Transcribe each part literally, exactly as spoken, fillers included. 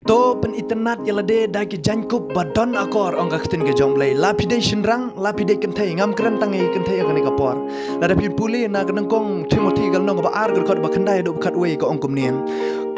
To pynitynnad ïa lade da ki jaiñkup ba don akor, ong ka ktien ka jong U Blei. La phi dei shynrang, la phi dei kynthei, ngam kren tang ïa ki kynthei ha kane ka por. Lada phi pule na ka nyngkong Timothi ka lynnong ba ar ka dkhot ba khyndai haduh ba khatwei ka ong kumne: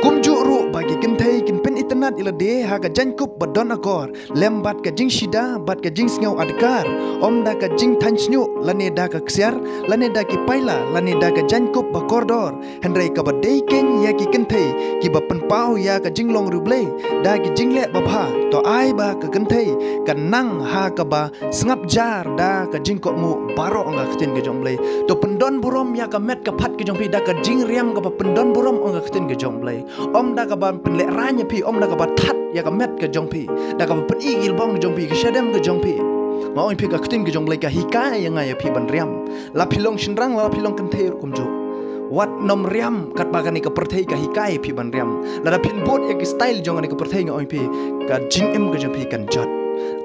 Kumjuh ruh ba ki kynthei kin pynitynnad ïa lade ha ka jaiñkup ba don akor, lem bad ka jingshida bad ka jingsngew adkar, ym da ka jingthaiñ shñiuh lane da ka ksiar, lane da ki paila, lane da ka jaiñkup ba kordor, hynrei kaba dei keiñ ïa ki kynthei kiba pynpaw ïa ka jinglong riewblei da ki jingleh babha. To ai ba ka kynthei kan nang ha kaba sngap jar da ka jingkohnguh baroh, ong ka ktien ka jong U Blei. To pyndon burom ïa ka met ka phad ka jong phi da ka jingriam kaba pyndon burom, ong ka ktien ka jong U Blei. Ym da kaba pynlehraiñ ïa phi, ym da kaba that ïa ka met ka jong phi, da kaba pyni ki lbong ka jong phi, ka shadem ka jong phi. Nga ong ïa phi, ka ktien ka jong U Blei ka hikai ïa nga ïa phi ban riam. La phi long shynrang, la phi long kynthei ruh kumjuh. Wat nym riam katba kane ka pyrthei ka hikai ïa phi ban riam. Lada phin bud ïa ki style jong kane ka pyrthei, nga ong ïa phi, ka jingim ka jong phi kan jot.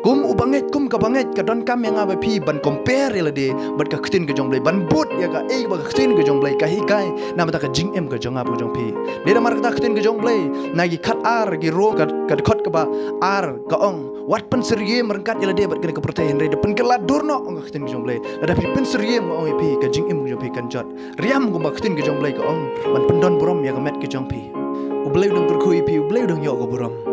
Kum u bangeit, kum ka bangeit, ka donkam ïa nga bad phi ban compare ïa lade bad ka ktien ka jong U Blei, ban bud ïa kaei ba ka ktien ka jong U Blei ka hikai namar ka jingim ka jong nga bad ka jong phi. Dei namar kata ka ktien ka jong U Blei na ki Khatar ki Rom ka, ka dkhot kaba ar ka ong: Wat pynsyriem ryngkat ïa lade bad kane ka pyrthei, hynrei da pynkylla dur noh, ong ka ktien ka jong U Blei. Lada phi pynsyriem, nga ong ïa phi, ka jingim ka jong phi kan jot. Riam kumba ka ktien ka jong U Blei ka ong, ban pyndon burom ïa ka met ka jong phi. U Blei u dang kyrkhu ïa phi, U Blei u dang ïoh ka burom.